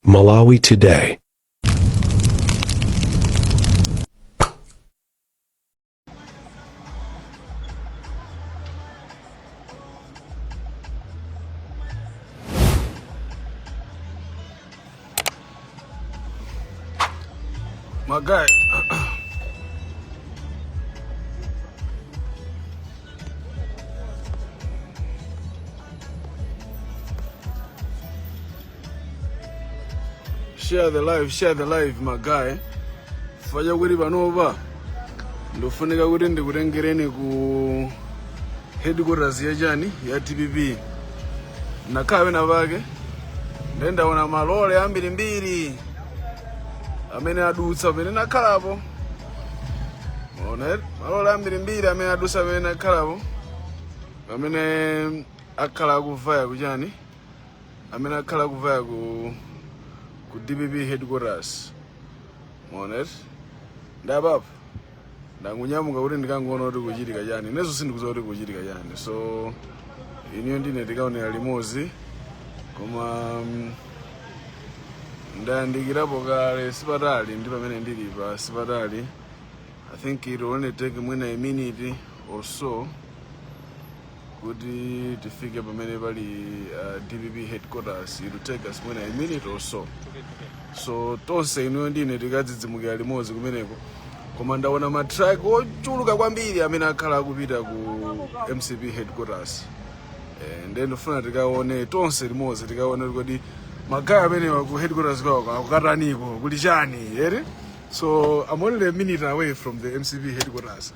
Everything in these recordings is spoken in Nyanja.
Malawi Today. My guy. Share the live, share the live, my guy. Faja kuti panopa ndofunika kuti ndikutengereni ku headquarters ya chani, ya DPP. Nakhala pena pake ndiye ndaona malole ambirimbiri amene adutsa pamene nakhalapo. Ona malole ambirimbiri amene adutsa pamene nakhalapo, amene akhala akuvaya kuchani, amene akhala akuvaya ku DPP headquarters. Mwaona, ndapapa ndangunyamuka kuti ndikangoona kuti kuchitika chani. Inezo sindikudziwa kuti kuchitika chani, so iniyo ndine tikaonera limodzi. Koma ndayandikirapo kale, sipatali ndi pamene ndili pa, sipatali. I think it will only take mwina a minute or so kuti tifike pamene pali DPP headquarters. It will take us mwina a minute or so, so tonse inuyo ndine tikadzidzimukira limodzi kumeneko. Koma ndaona ma truck ochuluka kwambiri amene akhala akupita ku MCP headquarters. Ndiye ndifuna tikaone tonse limodzi, tikaone kuti ma guy amenewa ku headquarters kwawo akukataniko, kuli chani ere. So I'm only a minute away from the MCP headquarters,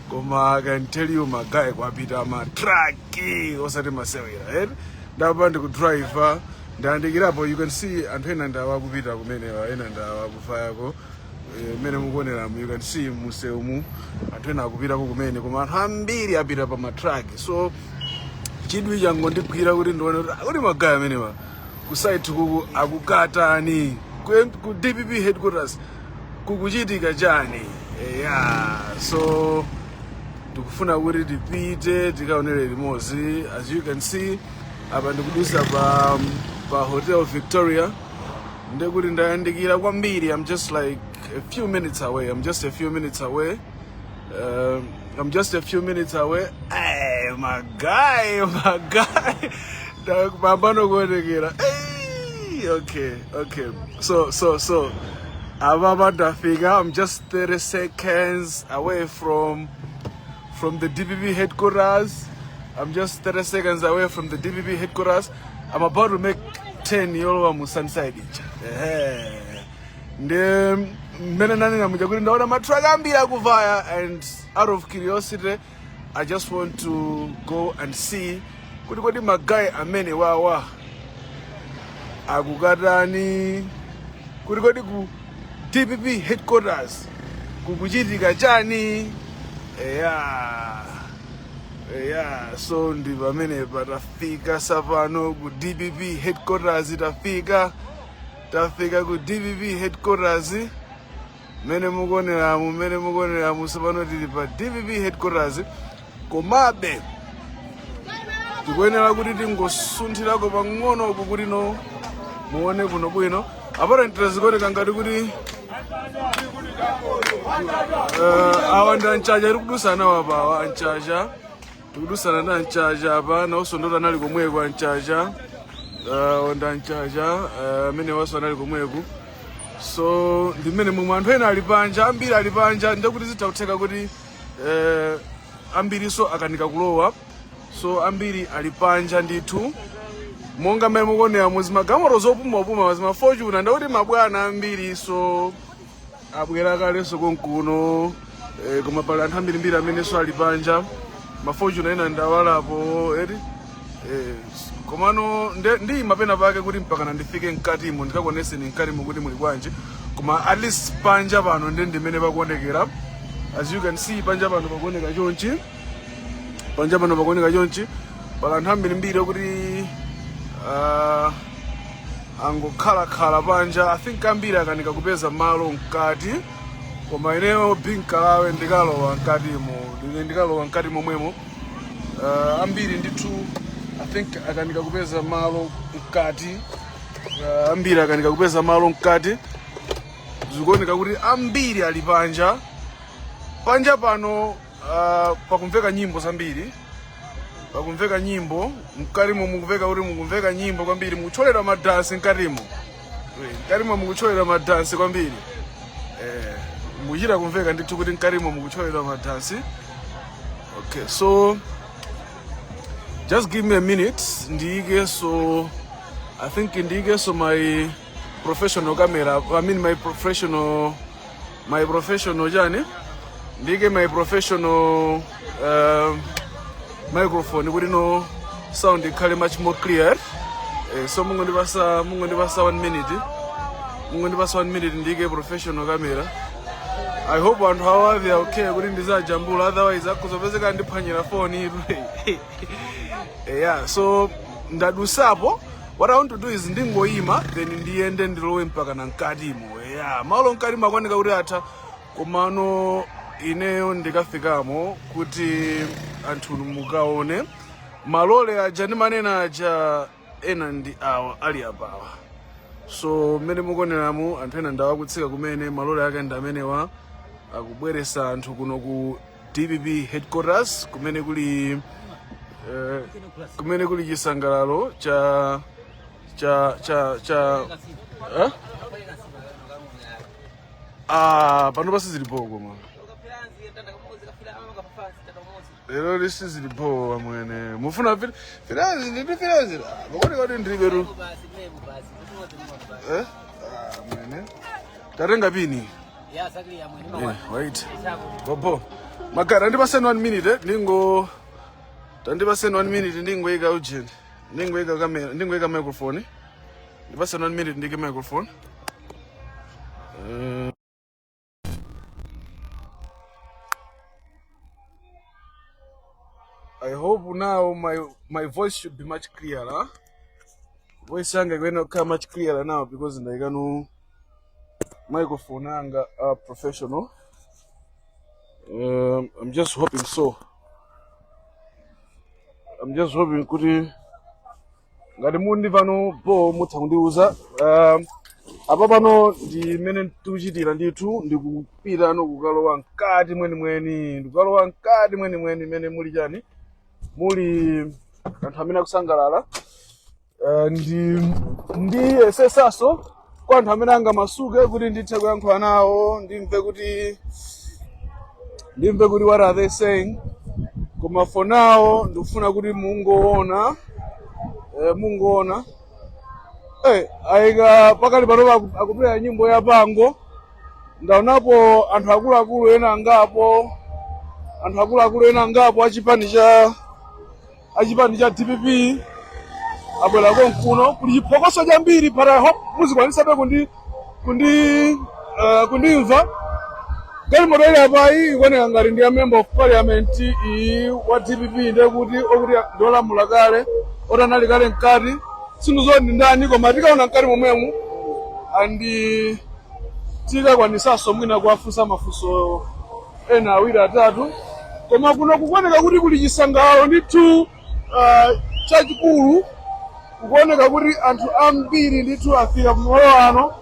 koma I can tell you, ma guy, kwapita ma truck osati masewera ere. Ndapa ndikudriver, ndayandikirapo. You can see anthu ena ndawa akupita kumenewa, ena ndawa akufayako. Mmene mukuoneramu, you can see musewumu anthu ena akupitako kumene, koma anthu ambiri apita pa ma truck. So chidwi changondigwira kuti ndione kuti akuti ma guy amenewa ku site kuku akukatani, ku DPP headquarters kukuchitika chani. Yeah, so ndikufuna kuti tipite tikaonere limodzi. As you can see, apa ndikudusa pa Hotel Victoria, ndekuti ndayandikira kwambiri. I'm just like a few minutes away, I'm just a few minutes away, I'm just a few minutes away. Hey, my guy, my guy, pambano kuonekera. Hey, okay, so apa ndafika. I'm just 30 seconds away from the DPP headquarters. I'm just 30 seconds away from the DPP headquarters. I'm about to make 10 yolowa mu Sunnyside ija. Ehe. Ndi mmene nanena muja kuti ndaona ma truck ambiri akuvaya, and out of curiosity I just want to go and see kuti kodi ma guy amene wawa akukatani, kuti kodi ku DPP headquarters kukuchitika chani. Yeah, so ndi pamene patafika sapano ku DPP headquarters. Tafika ku DPP headquarters. Mmene mukuoneramu, mmene mukuoneramu, sapano tili pa DPP headquarters. Komabe tikuyenera kuti tingosunthirako pang'ono uku kuti no muone kuno bwino. Apparently zikuoneka ngati kuti awa ndi anchacha tikudusana nawo apa. Awa anchacha, tikudusana ndi anchacha apa. Nawonso ndoti anali komweko anchacha. Ndi anchacha amene waso anali komweko. So ndi mmene momwe anthu ena ali panja, ambiri ali panja, ndekuti zitha kutheka kuti ambiriso akanika kulowa, so ambiri ali panja ndithu. Monga mmene mukuonera muzimagalimoto zopumapuma, zima Fortuner, ndakuti mabwana ambiri so abwera kalenso konkuno. Koma pali anthu ambirimbiri amenenso ali panja. Ma Fortuner ena ndawalapo eti. Komano ndiyima pena pake kuti mpakana ndifike mkatimo, ndikakuoneseni mkatimo kuti muli bwanji. Koma at least panja pano ndi ndimene pakuonekera. As you can see, panja pano pakuoneka chonchi, panja pano pakuoneka chonchi. Pali anthu ambirimbiri okuti angokhalakhala panja. I think ambiri akanika kupeza malo mkati, koma ineyo binkalawe ndikalowa mkatimo, ine ndikalowa mkati momwemo. Ambiri ndithu I think akanika kupeza malo mkati. Ambiri akanika kupeza malo mkati. Zikuoneka kuti ambiri ali panja. Panja pano pakumveka nyimbo zambiri, pakumveka nyimbo mkatimo, mukumveka kuti mukumveka nyimbo kwambiri, mukutcholera madansi mkatimo. Mkatimo mukutcholera madansi kwambiri. Muchita kumveka ndithu kuti mkatimo mukutcholera madansi. Okay, so just give me a minute, ndiyike. So I think ndiyike so my professional camera, I mean my professional chani, ndiyike my professional microphone kuti no sound ikhale much more clear. So mungondipasa one minute, mungondipasa one minute ndiyike professional camera. I hope anthu awa they are okay kuti ndizajambula, otherwise akuzopezeka ndiphwanyira phone itu. Yeah, so ndadusapo. What I want to do is ndingoyima, then ndiyende, ndilowe mpaka na mkatimo. Yeah, malo mkatimo akuoneka kuti atha, komano ineyo ndikafikamo kuti anthu mukaone malole aja ndimanena aja. Ena ndi awa ali apawa. So mmene mukuoneramu, anthu ena ndawakutsika kumene. Malole ake ndi amenewa, akubweresa anthu kuno ku DPP headquarters kumene kuli chisangalalo cha eh? Ah, pano pasi zilipo, koma lero lisi zilipo. Amwene, mufuna firanzi? Nditi firanzi pakuti kati ndilibetu, eh? Ah, mwene, tatenga pini. Yeah, wait. Bobo. Magara, ndipaseni one minute, eh? Ndingo tandipaseni one minute, ndingoyika ujeni. Ndingoyika camera, ndingoyika microphone. Ndipaseni one minute ndike microphone. I hope now my voice should be much clearer. Voice yanga ikuyenera kukhala much clearer now because ndayika no microphone anga professional. I'm just hoping so. I'm just hoping kuti ngati mundi pano po mutha kundiuza. Apa pano ndi mmene tikuchitira ndithu, ndikupita no kukalowa mkati mwenimweni, ndikukalowa mkati mwenimweni mmene muli chani, muli anthu amene akusangalala. Ndi ndiyesesaso kwa anthu amene angamasuke kuti ndithe kuyankhula nawo, ndimve kuti what are they saying. Koma for now ndikufuna kuti mungoona, mungoona ayika pakali pano akupera nyimbo ya pango. Ndaonapo anthu akuluakulu ena angapo, anthu akuluakulu ena angapo achipani cha DPP abwera konkuno. Kuli chiphokoso chambiri, but I hope muzikwanisabe kundimva. Galimoto ili apayi ikuoneka ngati ndi ya member of parliament iyi wa DPP, ndekuti okuti ndiolamula kale, otanali kale mkati. Sindizoti ndi ndani, koma tikaona mkati momwemu andi tikakwanisanso mwina kuwafunsa mafunso ena awiri atatu. Koma kuno kukuoneka kuti kuli chisangalalo ndithu chachikulu. Kukuoneka kuti anthu ambiri ndithu afika pamalo ano.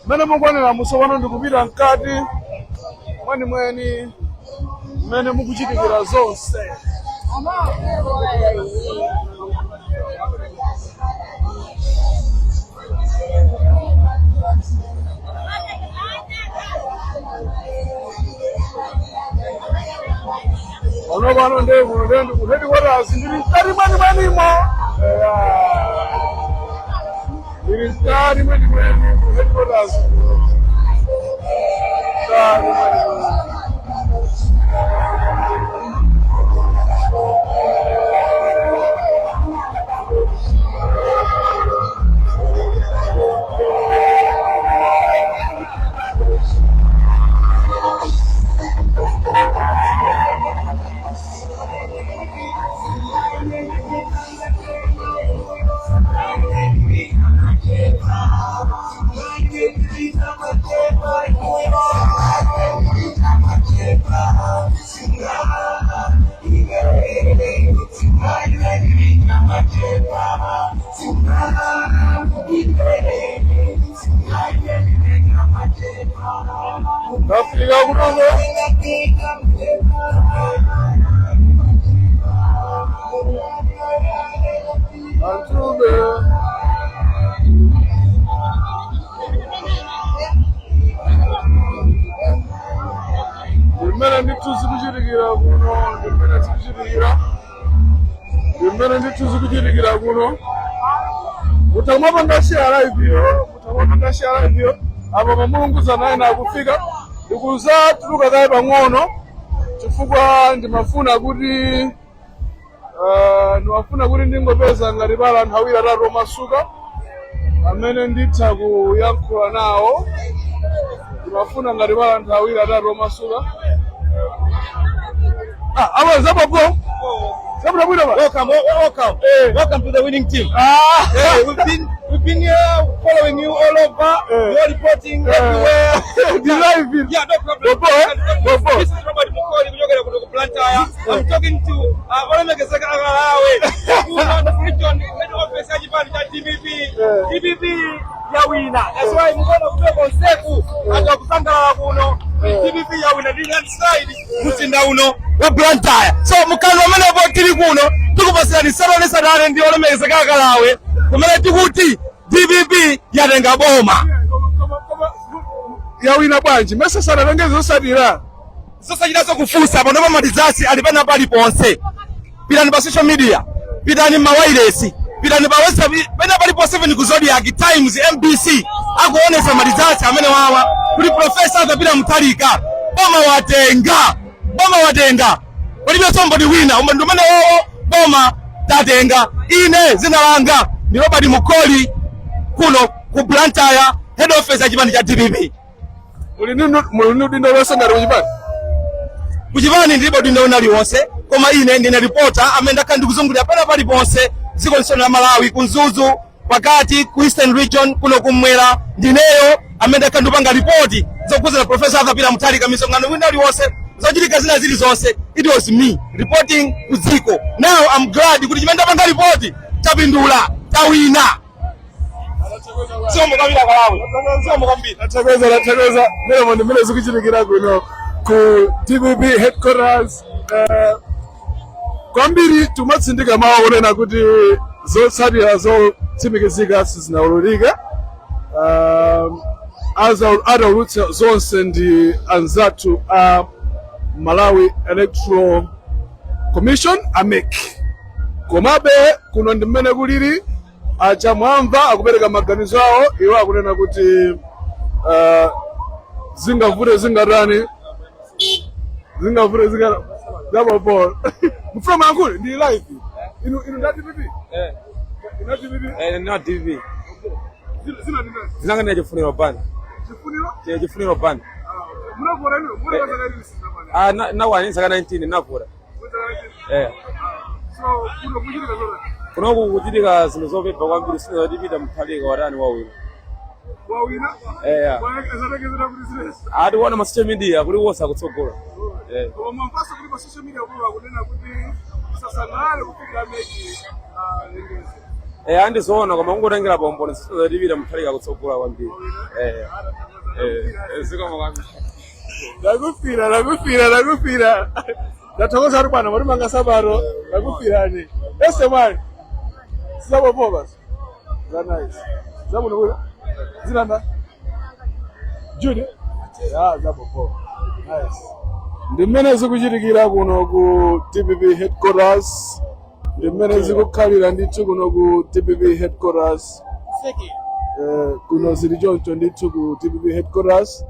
Mmene mukuonera mutsopano, ndikupita mkati mwenimweni mmene mukuchitikira zonse. Pano pano ndiye kuno, ndiye ndiku headquarters, ndili mkati mwenimwenimo. Eya. Ndili mkati mwenimweni ku headquarters kuno. Mkati mwenimweni. Tafika kunoko. Antube. Ndimene ndithu zikuchitikira kuno, ndimene zikuchitikira, ndimene ndithu zikuchitikira kuno. Mutamapanga share live yo, mutamapanga share live yo. Apa pamulunguza naye akufika, ndikuzatuluka kaye pang'ono chifukwa ndimafuna kuti ndingopeza ngati pala anthu awiri atatu omasuka amene nditha kuyankhula nawo. Ndimafuna ngati pala anthu awiri atatu omasuka. Ah, awo zapopo zabwinobwino ba. Welcome, welcome, Eh. welcome to the winning team. Ah. Hey, we've been here following you all over. Eh. You're reporting Eh. everywhere. The live. Yeah, no problem. Bobo, eh? Bobo. This is Robert Mukoli kuchokera kuno ku Blantyre. I'm talking to olemekezeka akalawe kuno North Region head office ya chipani cha DPP. Eh. DPP yawina. That's why mukuona kutoka konseku anthu akusangalala kuno. DPP yawina ndi landslide mzinda uno wa Blantyre. So mukano amenepo tili kuno tikupasirani Saturday ndi olemekezeka akalawe kumene tikuti DPP yatenga boma. Yawina bwanji? Mese sanatengeze zotsatira. Zosachitaso kufunsa, pano pa ma results ali pena paliponse. Pitani pa social media, pitani mawayilesi, pitani pa WhatsApp, pena paliponse, even ku Zodiak, Times, MBC akuonesa ma results amene wawa kuti Professor Arthur Mutharika boma watenga, boma watenga, palibe somebody wina umwe ndi umene wowo, boma tatenga. Ine zina langa ndi Robert Mukoli kuno ku Blantyre, head office ya chipani cha DPP. Muli ni udindo lonse ngati kuchipani? Kuchipani ndilibe udindo uliwonse, koma ine ndine reporter amene ndakhala ndikuzungulira pena paliponse dziko lonse la Malawi, ku Mzuzu, pakati ku Eastern Region, kuno kummwera. Ndineyo amene ndakhala ndikupanga ripoti zokhuzana Professor Arthur Peter Mutharika, misonkhano wina uliwonse, zochitika zina zilizonse, it was me reporting ku dziko. Now I'm glad kuti chimene ndapanga ripoti chapindula, tawina. Zikomo kwambiri akalawe, zikomo kwambiri. Tathokoza, tathokoza. Mene ndi mmene zikuchitikira kuno ku DPP headquarters. Kwambiri timatsindika mawu kunena kuti zotsatira zotsimikizika sizinaululike. Ataulutsa zonse ndi anzathu a Malawi Electoral Commission, a MEC. Komabe kuno ndi mmene kulili. Achamwamva akupereka maganizo awo, iwo akunena kuti zingavute zingatani, zingavute zingata zapopo. Mfuna mayankhule, ndi live. Inu nda DPP? Eh. Inu DPP? Eh, not DPP. Zina ndi ndani? Zinanga ndi Chifuniro Banda. Chifuniro? Che Chifuniro Banda. Munavota inu? Munapasa kaili sinapana? Ah, na wani saka 19 navota. Eh. So kuno kuchitika zona? Kunoku kuchitika zinthu zopepa kwambiri, sino zotipita Mutharika watani, wawina. Wawina? Eh, ya. Zatekezera kuti zilesi? Ati kuona ma social media kuli wosa kutsogola. Eh. Koma mwamvaso kuti pa social media kulo akunena kuti sasangalale kufikira MEC alengeze. Eh, andizoona, koma kungotengera bomboni, sino zotipita Mutharika kutsogola kwambiri. Eh. Eh, eh, zikomo kwambiri. Ndakufira, ndakufira, ndakufira. Ndathokoza kuti bwana matimanga sabato, ndakufirani ese mwali sizapopo basi. Za nice, zabuno bwino. Zinanda Jude ya zapopo, nice. Ndi mmene zikuchitikira kuno ku DPP headquarters, ndi mmene zikukhalira ndithu kuno ku DPP headquarters. Kuno zili choncho ndithu ku DPP headquarters.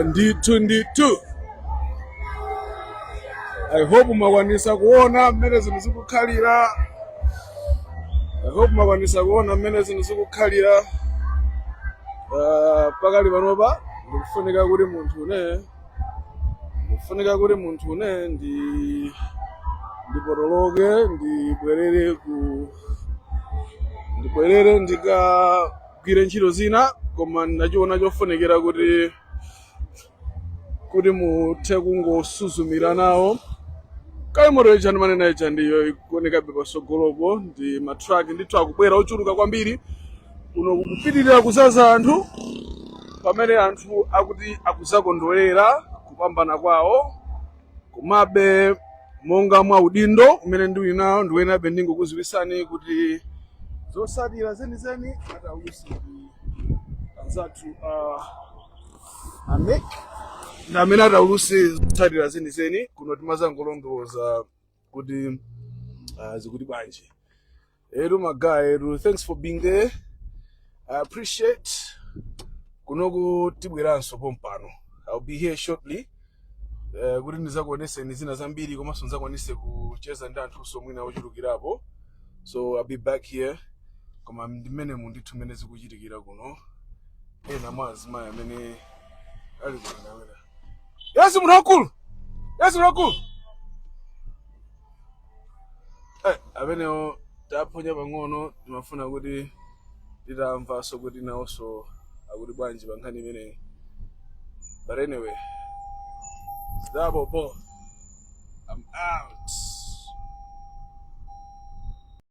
Ndithu ndithu, I hope mwakwanisa kuona mmene zinthu zikukhalira. I hope mwakwanisa kuona mmene zinthu zikukhalira. Pakali panopa ndikufunika kuti munthu une ndipotoloke, ndibwerere ndikagwire ntchito zina, koma ndachiona chofunikira kuti muthe kungosuzumira nawo. Galimoto ija ndimanena ija ndiyo ikuonekabe pasogolopo, ndi ma truck ndithu akubwera ochuluka kwambiri kuno, kukupitirira kuzaza anthu. Pamene anthu akuti akuzakondwerera kupambana kwawo, komabe monga mwa udindo umene ndili nawo, ndiwenabe ndingokuziwisani kuti zosatira zenizeni ataulusi anzathu a MEC ndi amene atauluse zotsatira zenizeni. Kuno timazangolondoloza kuti zikuti bwanji. Edu my guy, Edu, thanks for being there, I appreciate. Kunoku tibweranso pompano. I'll be here shortly kuti ndizakuoneseni zina zambiri, komanso ndizakwanise kucheza ndi anthunso mwina ochulukirapo. So I'll be back here, koma ndimene mundithu mmene zikuchitikira kuno. Ena mwa azimayi amene ali kuno amene, yes, munthu wakulu, yes, munthu wakulu. Amenewo taphonya pang'ono. Timafuna kuti titamvanso kuti nawonso akuti bwanji pa nkhani imeneyi, but anyway, zabobo.